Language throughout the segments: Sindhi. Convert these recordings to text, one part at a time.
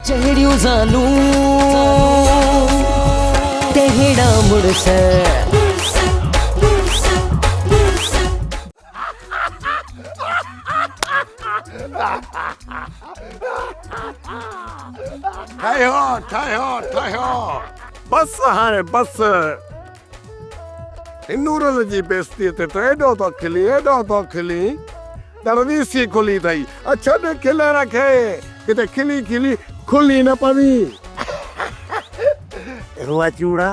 جهڙيون زالون تهڙا مڙس. ٺهيو ٺهيو ٺهيو بس هاڻي بس. نورل جي بيستيء تي ته ايڏو ٿو کلين ايڏو ٿو کلين ته رويسي کلي اٿئي. ڇڏ کلڻ کي، ڪٿي کلي کلي کلي نه پوين. اهو چوڙا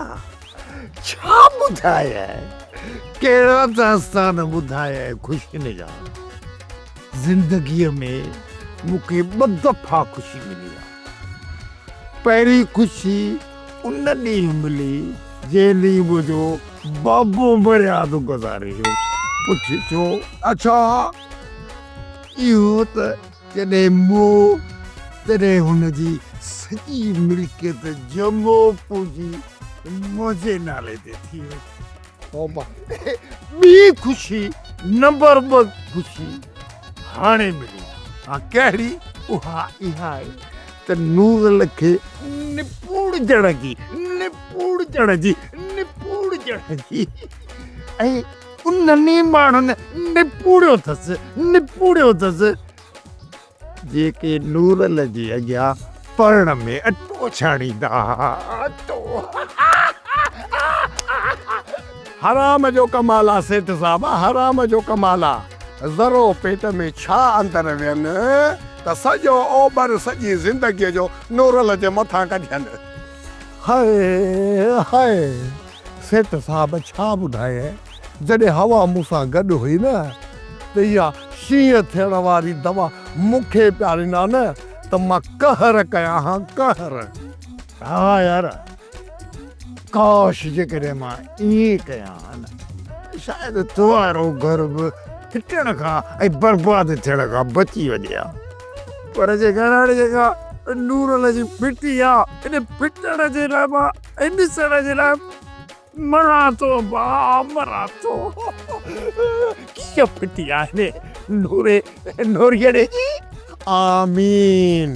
ڇا ٻڌايئه؟ ڪهڙا داستان ٻڌايئه خوشين جا؟ زندگيء ۾ مون کي ٻه دفعا خوشي ملي آهي. پهرين خوشي ان ڏينهن ملي جنهن ڏينهن منهنجو بابو مرياد گذاري ويو. پڇ ڇو؟ اڇا! اهو ته جڏهن مئو تڏهن هن جي سڄي ملڪيت جمعو پونجي منهنجي نالي تي ٿي وئي. توبه! ٻي خوشي نمبر ٻه خوشي هاڻي ملي آهي. ها ڪهڙي؟ اها اها آهي ته نورل کي نپوڙجڻ جي، نپوڙجڻ جي، نپوڙجڻ جي ۽ انهن ئي ماڻهن نپوڙيو اٿس، نپوڙيو اٿس، جيڪي نورل جي اڳيان پرڻ ۾ اٽو ڇاڻيندا ها، اٽو. حرام جو ڪمال آ سيٺ صاحب، حرام جو ڪمال آ. ذرو پيٽ ۾ ڇا اندر وين ته سڄو اوٻر سڄي زندگيء جو نورل جي مٿان ڪڍين. هاء هاء سيٺ صاحب ڇا ٻڌايئه، جڏهن هوا مون سان گڏ هئي نه ته اها شينهن ٿيڻ واري دوا مون کي پيارين ها نه ته مان قهر ڪيان ها قهر. ها يار ڪاش جيڪڏهن مان ائين ڪيان ها نه ته شايد تو وارو گهر به ڦٽڻ کان ۽ برباد ٿيڻ کان بچي وڃي ها. پر جيڪا هاڻي جيڪا نورل جي ڦٽي آ ان ڦٽڻ جي لاء مان ۽ ڏسڻ جي لاء مران ٿو ڀاء مران ٿو. ڪيئن ڦٽي آ هن نوري نوريئڙي جي. آمين.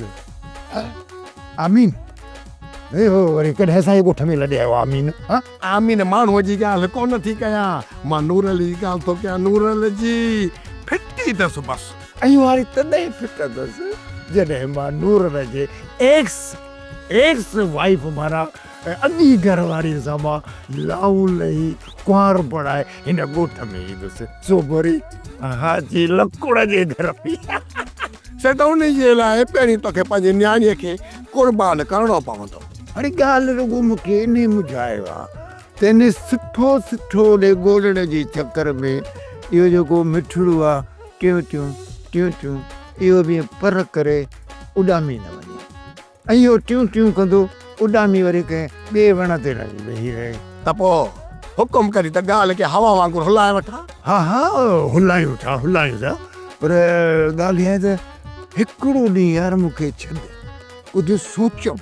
آمين. هي هو وري ڪڏهن اسان جي ڳوٺ ۾ لڏي آيو آمين. ها؟ آمين ماڻهوء جي ڳالهه ڪونه ٿي ڪيان، مان نورل جي ڳالهه ٿو ڪيان، نورل جي ڦٽي اٿس بس. ۽ واري تڏهن ڦٽندس جڏهن مان نورل جي ايڪس ايڪس وائيف معنيٰ اڳي گهر واريء سان مان لائون لهي ڪنوار بڻائي هن ڳوٺ ۾ ايندس سو به وري حاجي لڪڙ جي گهر ۾. سي ته انهي جي لاء پهرين توکي پنهنجي نياڻيء کي قربان ڪرڻو پوندو. اڙي ڳالهه رڳو مون کي انهي منجهايو آ ته انهي سٺو سٺو ڏي ڳولڻ جي چڪر ۾ اهو جيڪو مٺڙو آ ٽيون ٽيون ٽيون ٽيون اهو به ائين پر ڪري اڏامي نه وڃي ۽ اهو ٽيون ٽيون ڪندو اڏامي وري ڪنهن ٻئي وڻ تي لڳي ويهي رهي. ته پوء حڪم ڪرين ته ڳالهه کي هوا وانگر هلائي وٺان. ها ها هلايون ٿا هلايون ٿا پر ڳالهه اها آهي ته هڪڙو ڏينهن يار مون کي ڇڏ ڪجهه سوچيم.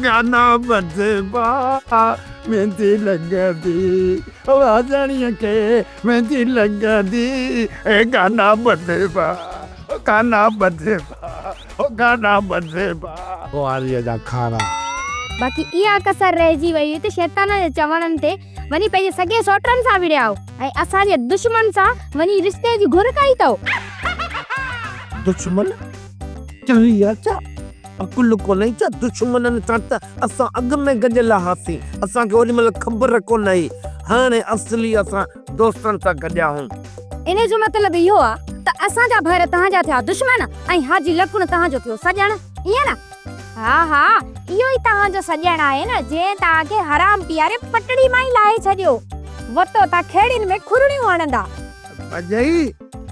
گانا ٻڌ با ميندي لڳندي واڄڻيء کي ميندي لڳندي گانا ٻڌ با گانا ٻڌ با گانا ٻڌ با. ڪنواريء جا کارا. باقي اها ڪسر رهجي وئي هئي ته شيطان جي چوڻن تي وڃي پنهنجي سڳي سئوٽن سان وڙهيا آهيو ۽ اسان جي دشمن سان وڃي رشتي جي گهر ڪئي اٿئو. دشمن؟ چري آ ڇا؟ عقل ڪونهي ڇا؟ دشمنن سان ته اسان اڳ ۾ گڏيل هئاسين. اسان کي اوڏي مهل خبر ڪونه هئي. هاڻي اصلي اسان دوستن سان گڏيا آهيون. انهي جو مطلب اهو آ ته اسان جا ڀائر توهان جا ٿيا دشمن ۽ حاجي لڪڻ توهان جو ٿيو سڄڻ، ائين نه؟ ها ها اهو ئي توهان جو سڄڻ آهي نه جنهن توهان کي حرام پياري پٽڙي مان ئي لاهي ڇڏيو. وتو تان کيڙين ۾ کرڙيون هڻندا. ڀڄئي،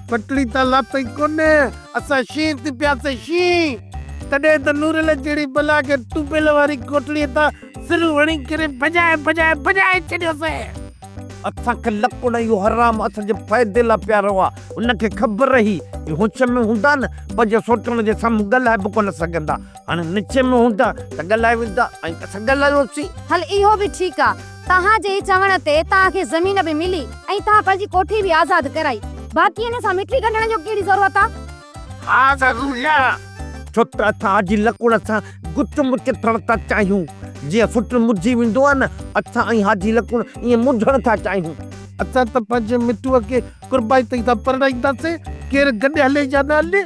پٽڙي تان لاٿئي ڪونه، اسان شينهن ٿي پياسين شينهن. تڏهن ته نورل جهڙي بلا کي ٽوپيل واري ڪوٺڙيء تان سر هڻي ڪري ڀڄائي ڀڄائي ڀڄائي ڇڏيوسين. اسان کي لڪڻ اهو حرام اسان جي فائدي لاء پيارو آ. ان کي خبر هئي هي هوش ۾ هوندا نه پنهنجي سوٽن جي سامهون ڳالهائي به ڪونه سگهندا. هاڻي نشي ۾ هوندا ته ڳالهائي ويندا ۽ اسان ڳالهايوسين. هل اهو به ٺيڪ آ. توهان جي چوڻ تي توهان کي زمين به ملي ۽ توهان پنهنجي ڪوٺي به آزاد ڪرائي. باقي ان سان مٽي ڳنڍڻ جو ڪهڙي ضرورت آ؟ ها ضرور نه. ڇو ته اسان حاجي لڪڻ سان گچ مچ ٿيڻ ٿا چاهيون. جيئن سٽ مجهي ويندو آهي نه، اسان ۽ حاجي لڪڻ ائين مجهڻ ٿا چاهيون. اسان ته پنهنجي مٽوء کي قربائتي سان پرڻائينداسين، ڪير گڏ هلي يا نه هلي.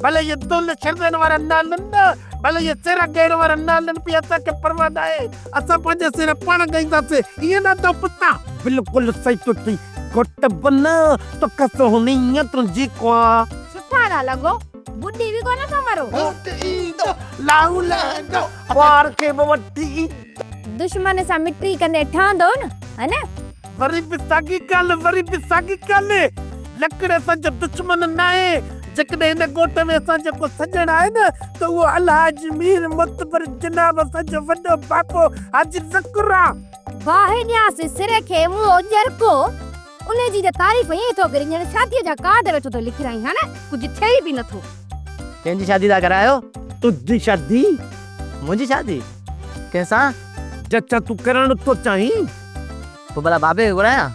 ڀلي اهي دول شرنائين وارا نه هلن نه، ڀلي اهي سيرا ڳائڻ وارا نه هلن پيا، اسان کي پرواهه ناهي، اسان پنهنجا سيرا پاڻ ڳائينداسين، ائين نه ادا پتا؟ بلڪل صحيح ٿو چئين، گهٽ به نه، توکي سهڻي تنهنجي ڪنوار. سٺا ٿا لڳو، ٻڏي به ڪونه ٿا مرو. گهوٽ ايندو، لاهو لهندو. ڪنوار کي به وٺي ايندو. دشمن سان مٽي ڪندي ٺهندو نه، ها نه؟ وري به ساڳي ڳالهه، وري به ساڳي ڳالهه. لڪڙ اسان جو دشمن ناهي. جيڪڏهن هن ڳوٺ ۾ اسان جو ڪو سڄڻ آهي نه ته اهو الحاج مير معتبر جناب اسان جو وڏو بابو حاجي ذڪر آ. باهه ڏيانس سر کي منهن ڄرڪو. ان جي ته تعريف ائين ٿو ڪرين ڄڻ شاديء جا ڪارڊ ويٺو ٿو لکرائين ها نه؟ ڪجهه ٿئي ئي به نٿو. ڪنهن جي شادي ٿا ڪرايو؟ تنهنجي شادي؟ منهنجي شادي؟ ڪنهن سان؟ چچا تون ڪرڻ ٿو چاهين؟ پوء ڀلا بابي کي گهرايان؟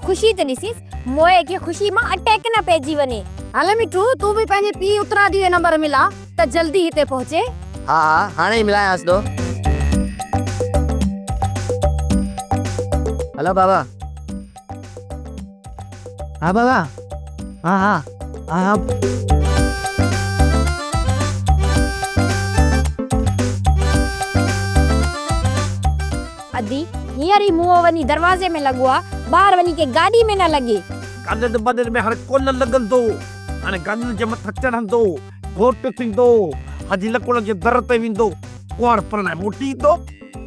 خوشي ته ڏسيس، موئي کي خوشي مان اٽيڪ نه پئجي وڃي. هل مٺو، تون به پنهنجي پيء اترادي جو نمبر ملاء ته جلدي هتي پهچي. ها ها، هاڻي ئي ملايانس ٿو. هلو بابا. ها بابا، ها ها، ها ها. ادي، هينئر ئي منهن وڃي دروازي ۾ لڳو آ، ٻاهر وڃي ڪنهن گاڏي ۾ نه لڳي. گاڏين ٻاڏين ۾ هاڻي ڪونه لڳندو. هاڻي گاڏين جي مٿان چڙهندو، گهوٽ ٿيندو، حاجي لڪڻ جي در تي ويندو، ڪنوار پرڻائي موٽي ايندو.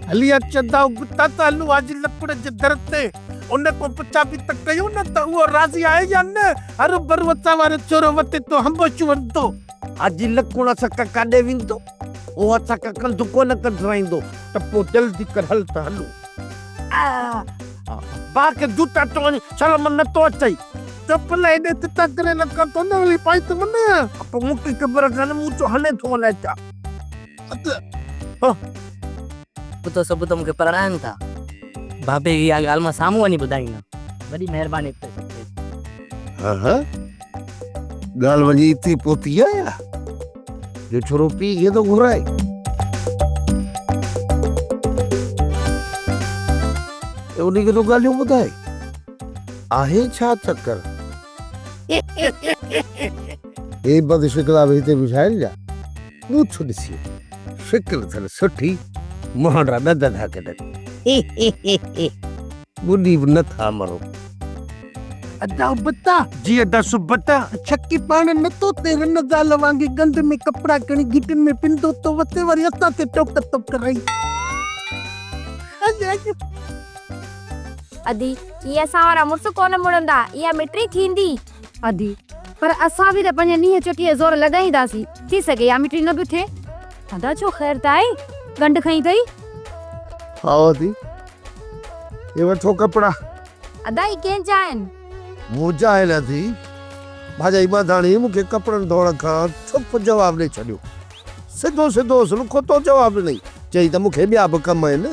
هلي اچ ادا اگتا ته هلون حاجي لڪڻ جي در تي. ان کان پڇا به ته ڪيون نه ته اهو راضي آهي يا نه. هروڀرو اسان وارو ڇورو وتي ٿو هنبوشيون هڻندو. حاجي لڪڻ اسان کان ڪاڏي ويندو؟ هو اسان کان ڪنڌ ڪونه ڪڍرائيندو ته پوء جلدي ڪر هل ته هلون. ڀاء کي جوتا چوڻ شرم نه ٿو اچئي. چپل هيڏي چٽا ڪري لڪان ٿو نه وري پائي ته وڃ. پوء مون کي خبر ڪانه مون چيو هلين ٿو الائي ڇا. ٻڌو سڀ ته مون کي پرڻائن ٿا. بابي کي اها ڳالهه مان سامهون وڃي ٻڌائيندم. وڏي مهرباني اٿئي سڀ تي. ها ها ڳالهه وڃي اتي پهتي آهي يا جو ڇورو پيء کي ٿو گهرائي. ۽ انهي کي ٿو ڳالهيون ٻڌائي. آهي ڇا چڪر؟ هي بد شڪلا به هتي بيٺا آهن ڇا؟ ٻوٿ ڏسي شڪل اٿن سٺي، مهانڊا ڏند ٿا ڪڍن. ٻڏي به نه ٿا مرو. ادا ابتا! جي ادا سبتا! ڇڪي پاڻ نه ٿو تي رن زال وانگي ڳنڍ ۾ ڪپڙا کڻي گهٽين ۾ پنندو ٿو وتي وري اسان تي ٽوڪ ٿو ڪرائين. ادي، اهي اسان وارا مڙس ڪونه مڙندا، اها مٽري ٿيندي. ادي، پر اسان به ته پنهنجي نينهن چوٽيء جو زور لڳائينداسين، ٿي سگهي اها مٽري نه به ٿئي. ادا ڇو خير ته آهي، ڳنڍ کنئي اٿئي؟ هائو ادي، هي وٺو ڪپڙا. ادا هي ڪنهن جا آهن؟ منهنجا آهن ادي. ڀاڄائي مانڌاڻي مون کي ڪپڙن ڌوئڻ کان ڇپ جواب ڏئي ڇڏيو. سڌو سڌو سلکوتو جواب ڏنائين. چيائين ته مون کي ٻيا به ڪم آهن.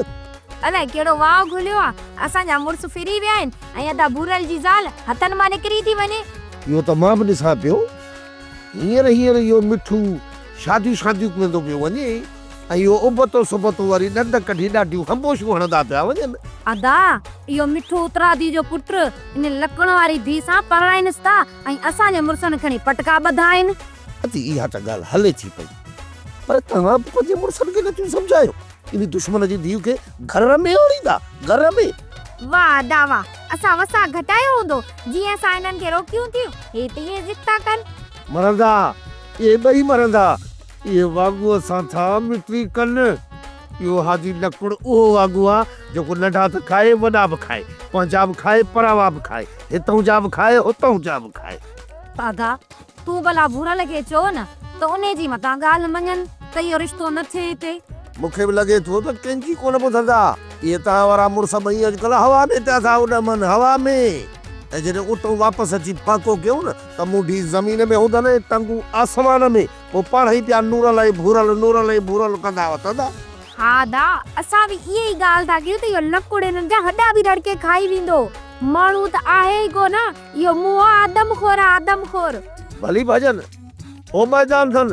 الائي ڪهڙو واء گهليو آ. اسان جا مڙس ڦري ويا آهن ۽ ادا ڀورل جي زال هٿن مان نڪري ٿي وڃي. اهو ته مان به ڏسان پيو. هينئر هينئر اهو مٺو شاديون شاديون ڪندو پيو وڃي. ۽ اهو ابتو سبتو وري ڏند ڪڍي ڏاڍيون هنبوشيون هڻندا پيا وڃن. ادا، اهو مٺو اترادي جو پٽ ان لڪڻ واري ڌيء سان پرڻائينس ٿا ۽ اسان جي مڙسن کڻي پٽڪا ٻڌا آهن. ادي، اها ته ڳالهه هلي ٿي پئي، پر توهان به پنهنجي مڙسن کي نٿيون سمجهايو. انهي دشمن جي ڌيء کي گهر ۾ آڻيندا، گهر ۾. واهه ادا واهه، اسان وسان گهٽايو هوندو، جيئن اسان هنن کي روڪيون ٿيون، هي ته ائين ضد ٿا ڪن. مرندا، اهي ٻئي مرندا. اهي واڳونء سان ٿا مٽي ڪن. اهو حاجي لڪڙ اهو واڳون آ، جيڪو ننڍا ته کائي، وڏا به کائي، پنهنجا به کائي، پراوا به کائي، هتئون جا به کائي، هتئون جا به کائي. دادا، تون ڀلا ڀورل کي چئو نه ته انهي جي متان ڳالهه مڃن ته اهو رشتو نه ٿئي هتي. مون کي به لڳي ٿو ته ڪنهن جي ڪونه ٻڌندا. اهي توهان وارا مڙس ٻئي اڄڪلهه هوا ۾ پيا ٿا اڏامن، هوا ۾. ۽ جڏهن اتئون واپس اچي ڦاڪو ڪيون نه ته منڍي زمين ۾ هوندن ۽ ٽنگون آسمان ۾. پوء پاڻ ئي پيا نورل ۽ ڀورل، نورل ۽ ڀورل ڪندا وتندا. ها ادا، اسان به اها ئي ڳالهه ٿا ڪيون ته اهو لڪڙ هنن جا هڏا به رڙڪي کائي ويندو. ماڻهو ته آهي ئي ڪو نه، اهو منهن آدم خور آ آدم خور. ڀلي ڀڄن. هو ميدان اٿن،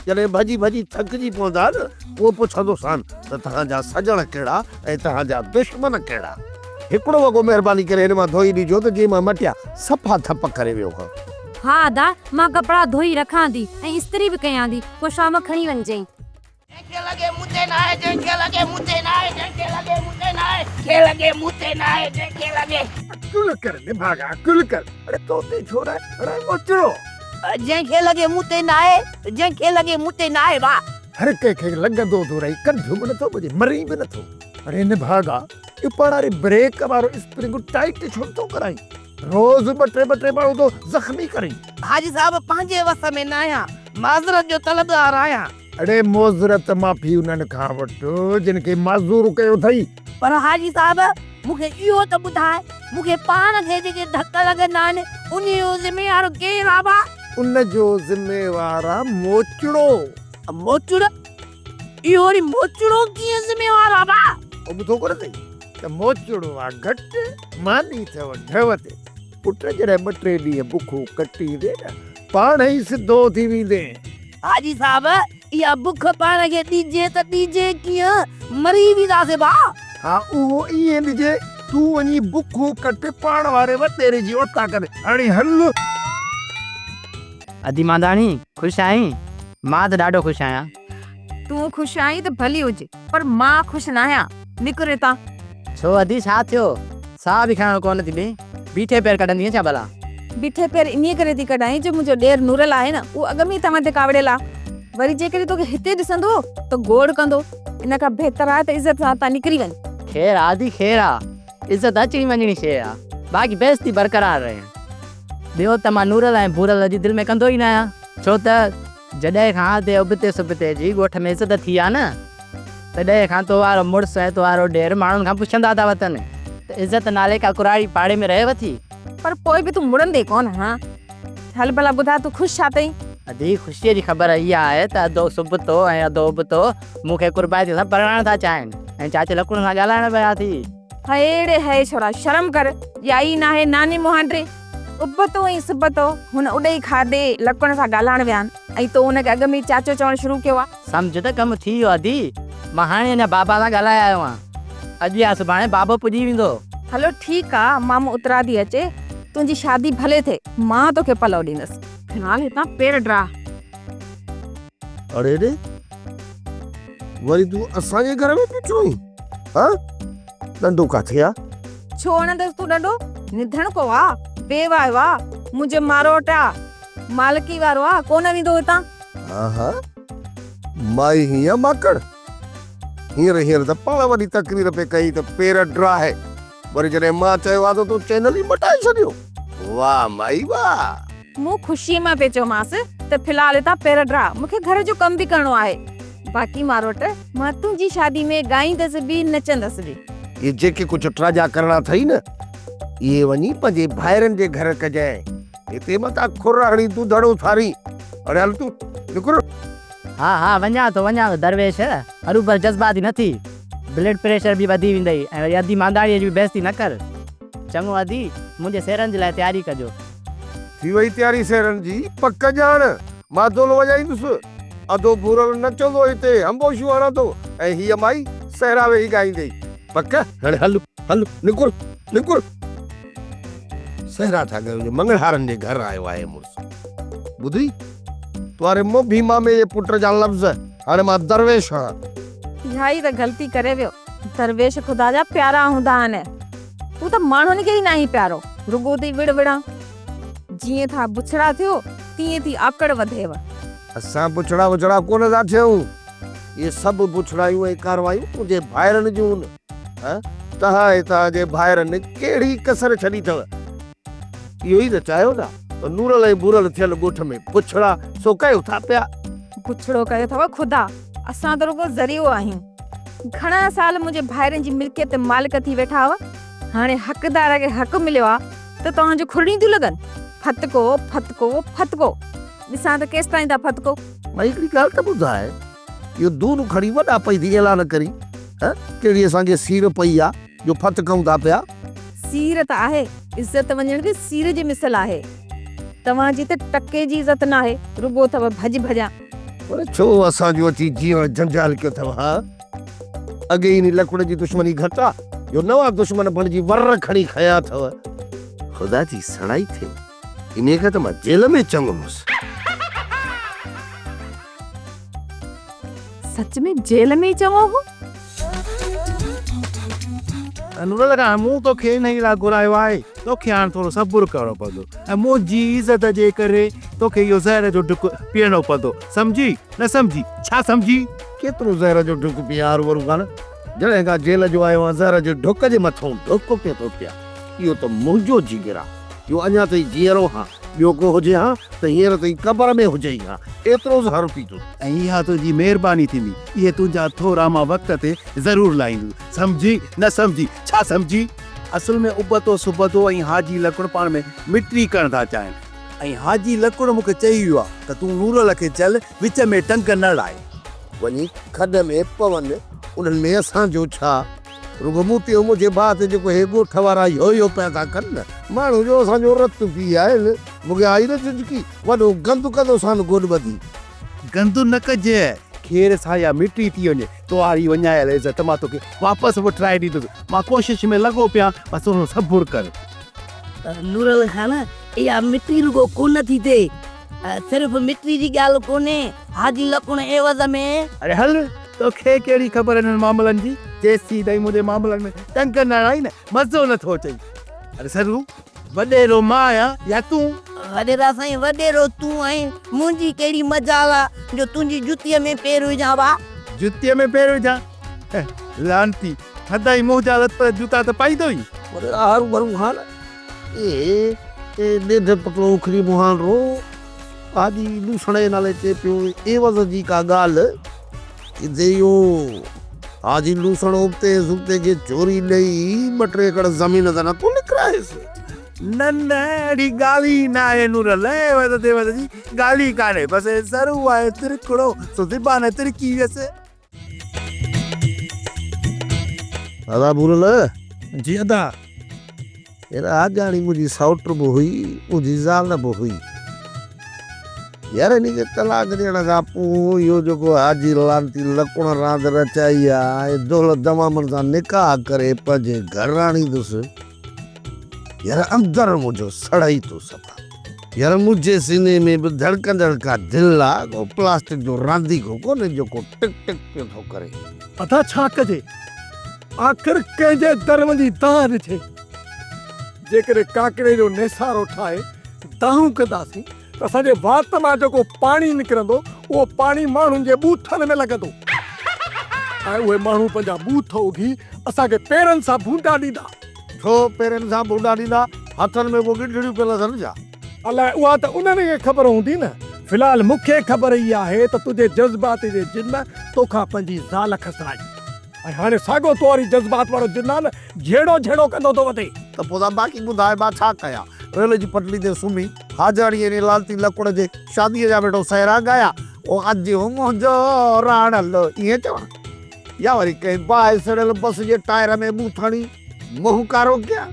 جڏهن ڀڄي ڀڄي ٿڪجي پوندا نه، پوء پڇندوسان ته توهان جا سڄڻ ڪهڙا ۽ توهان جا دشمن ڪهڙا. هڪڙو وڳو مهرباني ڪري هن مان ڌوئي ڏجو ته جنهن مان مٽيا صفا ڌپ ڪري ويو هان. ها ادا، مان ڪپڙا ڌوئي رکان ٿي ۽ استري به ڪيان ٿي، پوء شام کڻي وڃجئين. جنهن کي لڳي مون تي ناهي جنهن کي لڳي مون تي ناهي جنهن کي لڳي مون تي ناهي کي لڳي مون تي ناهي جنهن کي لڳي. عقل ڪر نڀاڳا عقل ڪر. اڙي تو تي ڇو نه اڙي موچڙو. جنهن کي لڳي مون تي ناهي جنهن کي لڳي مون تي ناهي واھ. هر ڪنهن کي لڳندو ٿو رهي ڪنڌ به نٿو ٻڌي مرين به نٿو. اڙي نڀاڳا اهو پاڻ واري بريڪ وارو اسپرنگ ٽائيٽ ڇو نٿو ڪرائين. روز ٻه ٽي ٻه ٽي ماڻهو ٿو زخمي ڪرين. حاجي صاحب پنهنجي وس ۾ ناهيان معذرت جو طلبگار آهيان. اڙي معذرت معافي انهن کان وٺ جن کي معذور ڪيو اٿئي. پر حاجي صاحب مون کي اهو ته ٻڌاء مون کي پاڻ کي جيڪي ڌڪ لڳندا آهن انهي جو ذميوار ڪير آ ڀاء؟ ان جو ذميوار آ موچڙو. موچڙو؟ اهو وري موچڙو ڪيئن ذميوار آ ڀاء؟ او ٻڌو ڪونه اٿئي ته موچڙو آ گهٽ ماني اٿئو ڍء تي. پٽ جڏهن ٻه ٽي ڏينهن بکون ڪٽيندين نه پاڻ ئي سڌو ٿي ويندين. حاجي صاحب اها بک پاڻ کي ڏجي ته ڏجي ڪيئن؟ مري وينداسين ڀاء. ها اهو ائين ڏجي، تون وڃي بکون ڪٽ پاڻ واري وڏيري جي اوطاق تي هاڻي هل. ادي مانداڻي، خوش آهين؟ مان ته ڏاڍو خوش آهيان. تون خوش آهين ته ڀلي هج، پر مان خوش ناهيان. نڪر هتان. ڇو ادي ڇا ٿيو؟ ساهه به کڻڻ ڪونه ٿي ڏئين؟ بيٺي پير ڪڍندينء ڇا ڀلا؟ بيٺي پير انهيء ڪري ٿي ڪڍائين جو منهنجو ڏير نورل آهي نه، اهو اڳ ۾ ئي توهان تي ڪاوڙيل آ. وري جيڪڏهن توکي هتي ڏسندو ته گوڙ ڪندو. ان کان بهتر آهي ته عزت سان هتان نڪري وڃ. خير آ ادي خير آ. عزت اچڻي وڃڻي شيء آ. باقي بيعزتي برقرار رهي. ٻيو ته مان نورل ۽ ڀورل جي دل ۾ ڪندو ئي ناهيان. ڇو ته جڏهن کان ادي ابتي سبتي جي ڳوٺ ۾ عزت ٿي آ نه، تڏهن کان تو وارو مڙس ۽ تو وارو ڏير ماڻهن کان پڇندا ٿا وتن ته عزت نالي ڪا ڪراڙي پاڙي ۾ رهيو ٿي؟ پر پوء به تون مڙندين ڪونه ها؟ هل ڀلا ٻڌاء تون خوش ڇا اٿئين؟ ادي خوشيء جي خبر اها آهي ته ادو سبتو ۽ ادو ابتو مون کي قربائتي سان پرڻائڻ ٿا چاهين ۽ چاچي لڪڻ سان ڳالهائڻ ويا ٿي. هيڙي هي ڇورا شرم ڪر، ڄائي ناهي ناني مهانڊي. ابتو ۽ سبتو هن اڏئي کاڌي لڪڻ سان ڳالهائڻ ويا آهن ۽ تو هن کي اڳ ۾ ئي چاچو چوڻ شروع ڪيو آ. سمجهه ته ڪم ٿي ويو ادي، مان هاڻي اڃا بابا سان ڳالهائي آيو آهيان. اڄ يا سڀاڻي بابو پڄي ويندو. هلو ٺيڪ آ مامو اترادي اچي، تنهنجي شادي ڀلي ٿئي، مان توکي پلئو ڏيندس. في الحال هتان پير ڊاهه. اڙي ڙي، وري تون اسان جي گهر ۾ بيٺو آهين؟ ها؟ ڏنڊو ڪاٿي آ؟ ڇو هڻندس تون ڏنڊو؟ نڌڻڪو آ، بي واهيو آ، منهنجو ماروٽ آ، مالڪي وارو آ، ڪونه ويندو هتان. ها ها، مائي هينئن ماڪڙ؟ هينئر هينئر ته پاڻ وڏي تقرير پئي ڪئي ته پير ڊاهه، وري جڏهن مان چيو آ ته تو چينل ئي مٽائي ڇڏيو. واهه مائي واهه. مون خوشيء مان پئي چيومانس ته في الحال هتان پير ڊاهه، مون کي گهر جو ڪم به ڪرڻو آهي. باقي ماروٽ، مان تنهنجي شادي ۾ ڳائيندس به نچندس به. اهي جيڪي ڪجهه ٽراڄا ڪرڻا اٿئي نه، اهي وڃي پنهنجي ڀائرن جي گهر ڪجانء. هتي متان کر هڻي دوڌڙ اٿارين. اڙي هل تون، نڪر. ها ها وڃان ٿو وڃان ٿو درويش، هروڀر جذباتي نه ٿي. بلڊ پريشر به وڌي ويندئي ۽ وري ادي مانداڻيء جي به بيعزتي نه ڪر. چڱو ادي، منهنجي سيرن جي لاء تياري ڪجو. ٿي وئي تياري سيرن جي، پڪ ڄاڻ، مان دول وڄائيندس. ادو ڀورل نچندو هتي هنبوشيون هڻندو ۽ هيء مائي سهرا ويهي ڳائيندي. پڪ؟ هاڻي هل، هل، نڪر، نڪر. سهرا ٿا ڳايون جو مڱڻهارن جي گهر آيو آهي مڙس. ٻڌئي؟ توهاري موڀي مامي جي پٽ جا لفظ، هاڻي مان درويش هان. اها ئي ته غلطي ڪري ويو. درويش خدا جا پيارا هوندا آهن. تون ته ماڻهن کي ئي ناهين پيارو، رڳو ٿي وڙ وڙهان. جيئن ٿا بڇڙا ٿيو، تيئن ٿي آڪڙ وڌيو. اسان بڇڙا وڇڙا ڪونه ٿا ٿيون. اهي سڀ بڇڙايون ۽ ڪارروايون تنهنجي ڀائرن جون آهن. توهان ۽ توهان جي ڀائرن ڪهڙي ڪسر ڇڏي اٿو؟ اهو ئي ته چاهيو ٿا ته نورل ۽ ڀورل ٿيل ڳوٺ ۾ بڇڙا سو ڪيو ٿا پيا. بڇڙو ڪيو اٿو خدا، اسان ته رڳو ذريعو آهيون. گهڻا سال منهنجي ڀائرن جي ملڪيت تي مالڪ ٿي ويٺا هئا. هاڻي حقدار کي حق مليو آ ته توهان جون کرڙيون ٿيون لڳن. ڦتڪو، ڦتڪو، ڦتڪو. ڏسان ته ڪيستائين ٿا ڦتڪو. مائي هڪڙي ڳالهه ته ٻڌاء، اهو دون کڻي وڏا پئي ٿي اعلان ڪرين، هه؟ ڪهڙي اسان کي سير پئي آ جو ڦتڪون ٿا پيا. سير ته آهي، عزت وڃڻ به سير جي مثل آهي. توهان جي ته ٽڪي جي عزت ناهي، رڳو اٿو ڀڄ ڀڄان. پر ڇو اسان جو اچي جيئڻ جنجال ڪيو اٿو ها؟ اڳي ئي انهي لڪڙ جي دشمني گهٽ آ، جو نوان دشمن بڻجي ور کڻي کنيا اٿو. خدا جي سڻائي ٿئي، انهي کان ته مان جيل ۾ چڱو هوس. سچ ۾ جيل ۾ ئي چڱو هو. نورل خان، مون توکي انهيء لاء گهرايو آهي، توکي هاڻ ٿورو صبر ڪرڻو پوندو ۽ منهنجي عزت جي ڪري توکي اهو زهر جو ڍڪ پيئڻو پوندو. سمجهي؟ نه سمجهي؟ ڇا سمجهي؟ ڪيترو زهر جو ڍڪ پيئان هروڀرو خان، جڏهن کان جيل جو آيو آهيان زهر جي ڍڪ جي مٿئون ڍڪ پيو ٿو پيان. اهو ته منهنجو جگر آ، جو اڃا تائين جيئرو هان، ٻيو ڪو هجي ها ته هينئر تائين قبر ۾ هجي ئي ها، ايترو زهر پيتو. ۽ اها تنهنجي مهرباني ٿيندي. اهي تنهنجا ٿورا مان وقت تي ضرور لاهيندس. سمجهي؟ نه سمجهي؟ ڇا سمجهي؟ اصل ۾ ابتو سبتو ۽ حاجي لڪڻ پاڻ ۾ مٽي ڪرڻ ٿا چاهين ۽ حاجي لڪڻ مون کي چئي ويو آهي ته تون نورل کي چل وچ ۾ ٽنگ نه اڙائي. وڃي کڏ ۾ پون، انهن ۾ اسان جو ڇا؟ رڳو مون تي ۽ منهنجي ڀاء تي جيڪو هي ڳوٺ وارا يو يو پيا ٿا ڪن نه، ماڻهو جو اسان جو رت پي آيل، مون کي آئي نه جهجهڪي، وڏو گند ڪندوسان گوڏ ٻڌي. گند نه ڪجئه، خير سان اها مٽي ٿي وڃي، توهاري وڃايل عزت مان توکي واپس وٺرائي ڏيندس، مان ڪوشش ۾ لڳو پيان، بس ٿورو صبر ڪر. نورل خان، اها مٽي رڳو ڪونه ٿي ٿئي، صرف مٽي جي ڳالهه ڪونهي، حاجي لڪڻ عيوض ۾. اڙي هل، توکي ڪهڙي خبر انهن معاملن جي، جيسين تائين منهنجي معاملن ۾ ٽنگ نه هڻائين نه، مزو نه ٿو اچئي. اڙي سرو، وڏيرو مان آهيان يا تون؟ وڏيرا سائين، وڏيرو تون آهين، منهنجي ڪهڙي مجال آ جو تنهنجي جتيء ۾ پير وجهان وا. جتيء ۾ پير وجهان؟ لعنتي، سدائين منهنجا لت جوتا ته پائيندو ئي. وڏيرا هروڀرو هاڻ اي ڏيڍ پڪڙو اکري مهانڊو، حاجي لوسڻ جي نالي چئي پيو، عيوض جي ڪا ڳالهه ڪٿي اهو حاجي لوسڻ ابتي سبتي کي چوري ڏئي ٻه ٽي ايڪڙ زمين ته نه ٿو لکرائيس. نه نه اهڙي ڳالهه ئي ناهي نورل، عيوض تيوض جي ڳالهه ئي ڪانهي، بس سرو آهي ترڪڙو سو زبان ترڪي ويس. ادا ڀورل. جي ادا. يار آجاڻي منهنجي سئوٽ به هئي، منهنجي زال به هئي. يار هن کي طلاق ڏيڻ کان پوء اهو جيڪو حاجي لعنتي لڪڻ راند رچائي آ ۽ دولت دمامن سان نڪاح ڪري پنهنجي گهر آڻيندس. يار اندر منهنجو سڙئي ٿو صفا. يار منهنجي سيني ۾ به ڌڙڪندڙ ڪا دل آ، ڪو پلاسٽڪ جو رانديڪو ڪونهي جيڪو ٽڪ ٽڪ پيو ٿو ڪري. ادا ڇا ڪجي؟ آخر ڪنهن جي در وڃي دانهن ڏجي؟ جيڪڏهن ڪاڪڙي جو نيسارو ٺاهي دانهون ڪنداسين ته اسان جي وات مان جيڪو پاڻي نڪرندو اهو پاڻي ماڻهن جي ٻوٿن ۾ لڳندو ۽ اهي ماڻهو پنهنجا ٻوٿ اگهي اسان کي پيرن سان ڀونڊا ڏيندا. ڇو پيرن سان ڀونڊا ڏيندا؟ هٿن ۾ ڪو ڳنڍڙيون پيل اٿن ڇا؟ الاء اها ته انهن کي خبر هوندي نه. في الحال مون کي خبر اها آهي ته تنهنجي جذبات جي جن توکان پنهنجي زال کسرائي ۽ هاڻي ساڳيو تو واري جذبات وارو جن آ نه جهيڙو جهيڙو ڪندو ٿو وتي. ته پوء ته باقي ٻڌاء مان ڇا ڪيان؟ ريل جي پٽڙي تي سمهي حاجاڻيء ۽ لالتي لڪڙ جي شاديء جا ويٺو سهرا ڳايا. او اڄ منهنجو راڻل ائين چوان يا وري ڪنهن باهه سڙيل بس جي ٽائر ۾ ٻوٿ هڻي منهن ڪارو ڪيان؟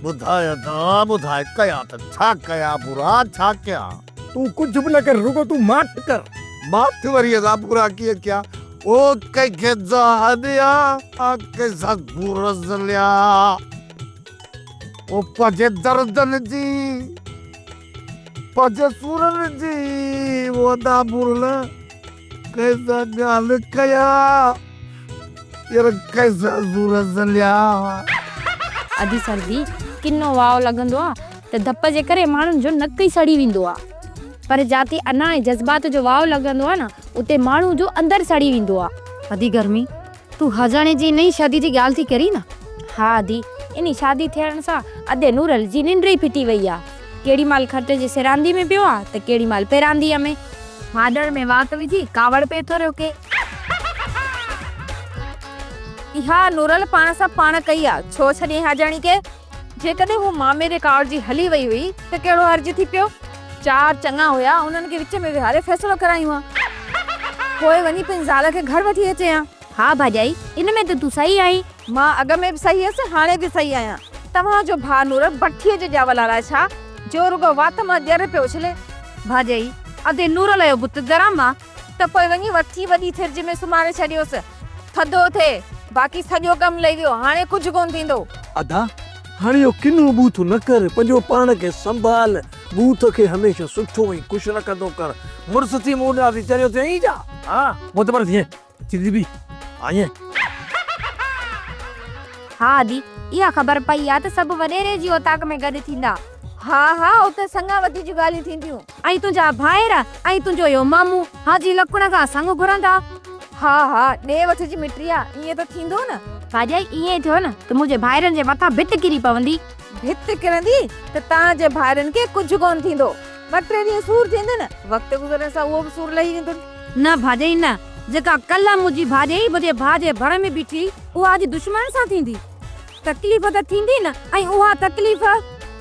ٻڌاء ادا ٻڌاء ڪيان ته ڇا ڪيان ڀورا ڇا ڪيان؟ تون ڪجهه به نه ڪر رڳو تون ماٺ ڪر. ماٺ وري ادا ڀورا ڪيئن ڪيان؟ او ڪنهن کي دانهن ڏيان ڪنهن سان گرز ليان او پنهنجي دردن جي پنهنجي سورن جي او ادا ڀورل ڪنهن سان ڳالهه ڪيان يار ڪنهن سان سور سليان. ادي سردي ڪنو واء لڳندو آ ته ڌپ جي ڪري ماڻهن جو نڪ ئي سڙي ويندو آ پر جاتي انا ۽ جذبات جو واء لڳندو آ نه اتي ماڻهو جو اندر سڙي ويندو آ. ادي گرمي تون حاجاڻي جي نئين شادي جي ڳالهه ٿي ڪرين نه؟ ها ادي انهي شادي ٿيڻ سان ادي نورل جي ننڊ ئي ڦٽي وئي آ. ڪيڏي مهل کٽ جي سراندي ۾ پيو آ ته ڪيڏي مهل پيرانديء ۾. ماڏڻ ۾ وات وجهي ڪاوڙ پئي ٿو روڪي. اها نورل پاڻ سان پاڻ ڪئي آ، ڇو ڇڏيائين حاجاڻي کي؟ جيڪڏهن هو مامي ڏي ڪاوڙجي هلي وئي هئي ته ڪهڙو حرج ٿي پيو؟ چار چڱا هيا، انهن کي وچ ۾ ويهاري فيصلو ڪرايون ها. پوء وڃي پنهنجي زال کي گهر وٺي اچين ها. ها ڀاڄائي، ان ۾ ته تون صحيح آهين. مان اڳ ۾ به صحيح هيس، هاڻي به صحيح آهيان. توهان جو ڀاء نورل بٺيء جو ڄاول الائي ڇا؟ جو رڳو وات مان ڄر پيو اڇلي. ڀاڄائي، ادي نورل جو بت گرم آ. ته پوء وڃي وٺي وڏي ٿرج ۾ سمهاري ڇڏيوس. ٿڌو ٿئي. باقي سڄو ڪم لهي ويو. هاڻي ڪجهه ڪونه ٿيندو. ادا، هاڻي اهو ڪنو ٻوٿ نه ڪر. پنهنجو پاڻ کي سنڀال. ٻوٿ کي هميشه سٺو ۽ خوش رکندو ڪر. مڙس ٿي مون ڏانهن ٿي چريو ٿئين ڇا؟ ها، معتبر ٿئين. ٿي به آئين. ها ادي، اها خبر پئي آ ته سڀ وڏيري جي اوطاق ۾ گڏ ٿيندا. ها ها، اتي سڱاوتي جون ڳالهيون ٿينديون. ۽ تنهنجا ڀائر ۽ تنهنجو اهو مامو حاجي لڪڻ کان سڱ گهرندا. ها ها، ڏي وٺ جي مٽي آ، ائين ته ٿيندو نه. ڀاڄائي، ائين ٿيو نه ته منهنجي ڀائرن جي مٿان ڀت ڪري پوندي. ڀت ڪرندي ته توهان جي ڀائرن کي ڪجهه ڪونه ٿيندو. ٻه ٽي ڏينهن سور ٿيندن، وقت گذرڻ سان اهو به سور لهي ويندن. نه ڀاڄائي نه، جيڪا ڪلهه منهنجي ڀاڄائي منهنجي ڀاء جي ڀر ۾ بيٺي هئي، اها اڄ دشمن سان ٿيندي. تڪليف ته ٿيندي نه ۽ اها تڪليف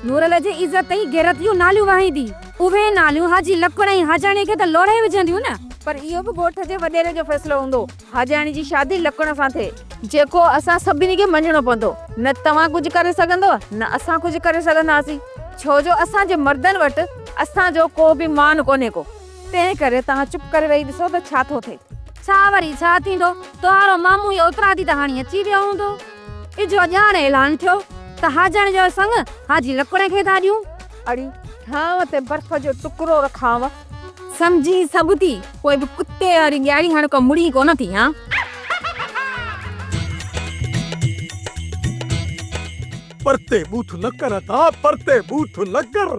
نورل جي عزت ۽ غيرت جون ناليون وهائيندي. اهي ناليون حاجي لڪڻ ۽ حاجاڻي کي ته لوڙهي وجهنديون نه. پر اهو به ڳوٺ جي وڏيري جو فيصلو هوندو. حاجاڻي جي شادي لڪڻ سان ٿئي، جيڪو اسان سڀني کي مڃڻو پوندو. نه توهان ڪجهه ڪري سگهندؤ، نه اسان ڪجهه ڪري سگهنداسين، ڇو جو اسان جي مردن وٽ اسان جو ڪو به مان ڪونهي ڪو. تنهن ڪري توهان چپ ڪري ويهي ڏسو ته ڇا ٿو ٿئي. ڇا وري ڇا ٿيندو؟ توهارو مامو اهو اترادي ته هاڻي اچي ويو هوندو. اجهو ڄاڻ اعلان ٿيو ته حاجاڻي جو سڱ حاجي لڪڻ کي ٿا ڏيون. اڙي ٿانء تي برف جو ٽڪرو رکانء. سمجهين سڀ ٿي، پوء به ڪتي واري ڳاڙهي هاڻي ڪو مڙين ڪونه ٿي هان. پرتي ٻوٿ نه ڪر ادا، پرتي ٻوٿ نه ڪر.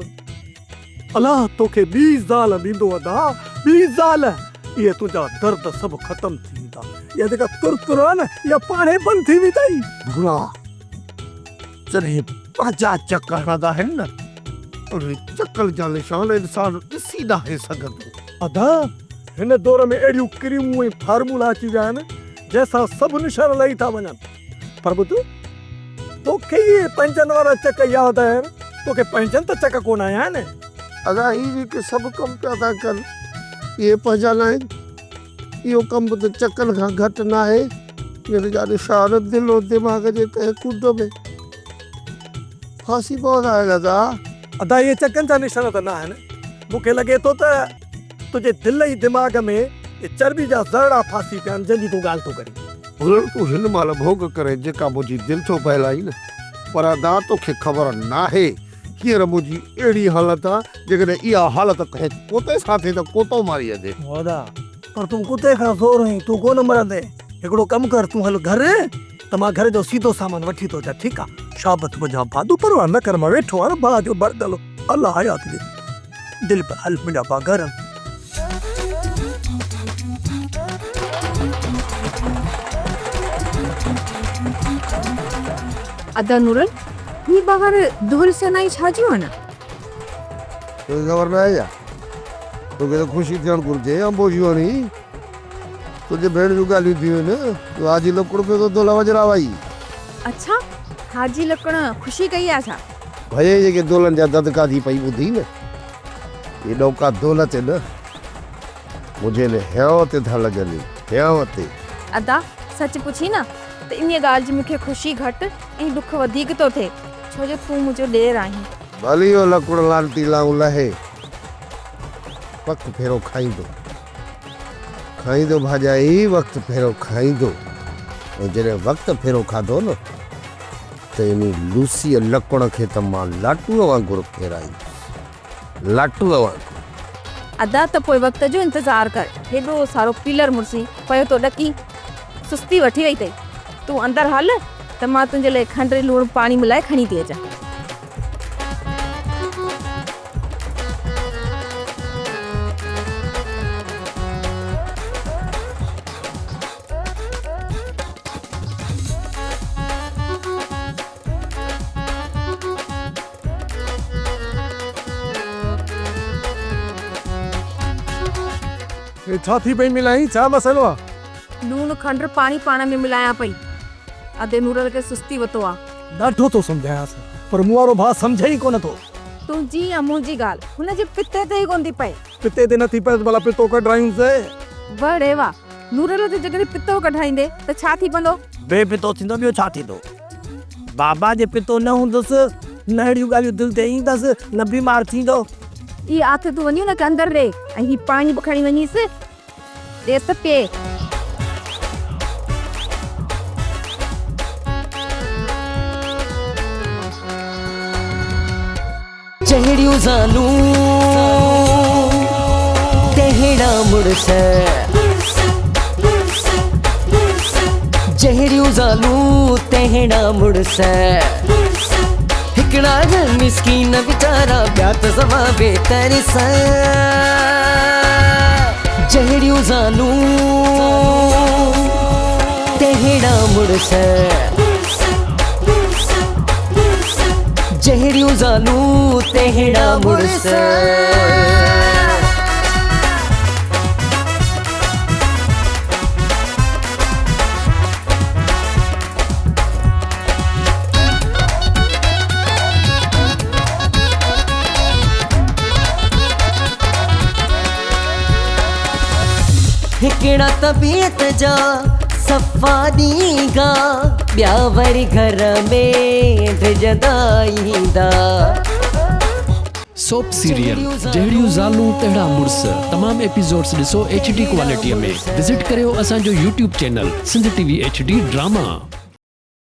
الله توکي ٻي زال ڏيندو ادا، ٻي زال. اهي تنهنجا درد سڀ ختم ٿي ويندا. اها جيڪا تر تر آهي نه، اها پاڻهي بند ٿي ويندئي. ڀورا، جڏهن پنهنجا چڪ هڻندا آهن نه، انهن چڪن جا نشان انسان ڏسي ناهي سگهندو. ادا، هن دور ۾ اهڙيون ڪريمون ۽ فارمولا اچي ويا آهن، جنهن سان سڀ نشان لهي ٿا وڃن. پر ٻڌ، توکي اهي پنهنجن وارا چڪ ياد آهن؟ توکي پنهنجن ته چڪ ڪونه آيا آهن. ادا، هي جيڪي سڀ ڪم پيا ٿا ڪن، اهي پنهنجا ناهن. اهو ڪم به ته چڪن کان گهٽ ناهي. جن جا نشان دل و دماغ جي ڪنهن ڪنڊ ۾ ڦاسي پوندا آهن ادا. ادا اهي چڪن جا نشان ته ناهن. مون کي لڳي ٿو ته تنهنجي دل ۽ دماغ ۾ اهي چرٻي جا ذرڙا ڦاسي پيا آهن جن جي تون ڳالهه ٿو ڪرين. ڀلڻ تون هن مهل ڀوڳ ڪرين جيڪا منهنجي دل ٿو بهلائين پر ادا توکي خبر ناهي هينئر منهنجي اهڙي حالت آ جيڪڏهن اها حالت ڪنهن ڪتي سان ٿئي ته ڪتو ماري اچي. ادا پر تون ڪتي کان زور آهين تون ڪونه مرندين. هڪڙو ڪم ڪر تون هل گهر ته مان گهر جو سيڌو سامان وٺي ٿو اچان ٺيڪ آ. شابت منهنجا ڀاء تون پرواهه نه ڪر مان ويٺو آهيان نه ڀاء جو بردلو الله حيات ڏي دل پر هل منهنجا ڀاء گهر هل. ادا نورل هي ٻاهر دهل شرنائي ڇا جون آهن؟ توکي خبر ناهي ڇا؟ توکي ته خوشي ٿيڻ گهرجي انبوشيون هڻي تنهنجي ڀيڻ جون ڳالهيون ٿيون آهن جو حاجي لڪڻ پيو ٿو دهل وڄرائي. اڇا حاجي لڪڻ خوشي ڪئي آهي ڇا؟ ڀيي جيڪي دهلن جا دڌڪا ٿي پئي ٻڌي نه اهي ڏوڪا دهل تي نه منهنجي هن هيانء تي ٿا لڳن هيانء تي. ادا سچ پڇين نه ته انهيء ڳالهه جي مون کي خوشي گهٽ ۽ ڏک وڌيڪ ٿو ٿئي ڇو جو تون منهنجو ڏير آهين. ڀلي اهو لڪڻ لعنتي لائون لهي وقت ڦيرو کائيندو. کائيندو ڀاڄائي وقت ڦيرو کائيندو ۽ جڏهن وقت ڦيرو کاڌو نه ته انهي لوسيء لڪڻ کي ته مان لاٽوء وانگر ڦيرائيندس لاٽوء وانگر. ادا ته پوء وقت جو انتظار ڪر هيڏو سارو پيلر مڙسين پيو ٿو ڏڪين سستي وٺي وئي اٿئي تون اندر هل ته مان تنهنجي لاء کنڊ ۽ لوڻ پاڻي ملائي کڻي ٿي اچان. هي ڇا ٿي پئي ملائين ڇا مسئلو آ؟ لوڻ کنڊ پاڻي پاڻ ۾ ملايان پئي. ادي نورل کي سستي وتو آ. ڏاڍو ٿو سمجهايانس پر مون وارو ڀاء سمجهي ئي ڪونه ٿو. تنهنجي يا منهنجي ڳالهه هن جي پتي تي ئي ڪونه ٿي پئي. پتي تي نه ٿي پئيس ڀلا پتو ڪڍرايونس. وڙ اي واهه نورل تي جيڪڏهن پتو ڪڍرائيندي ته ڇا ٿي پوندو؟ بي پتو ٿيندو ٻيو ڇا ٿيندو. بابا جي پتو نه هوندس نه اهڙيون ڳالهيون دل تي ايندس، نه بيمار ٿيندو. اهي آٿتون وڃي هن کي اندر ڏي ۽ هي پاڻي به کڻي وڃيس ڏيس ته پيئي. جهڙيون زالون تهڙا مڙس. جهڙيون زالون تهڙا مڙس. هڪڙا مسڪين ويچارا ٻيا ته سوا بي ترس. جهڙيون زالون تهڙا مڙس. جهڙيون زالون تهڙا مڙس. هڪڙا طبيعت جا صفا ڏينگا ٻيا وري گهر ۾ ڊڄندا ايندا. سوپ سيريل جهڙيون زالون تهڙا مڙس تمام ايپيسوڊس ڏسو ايڇ ڊي ڪوالٽي ۾ وزٽ ڪريو اسان جو YouTube channel Sindh T V H D drama.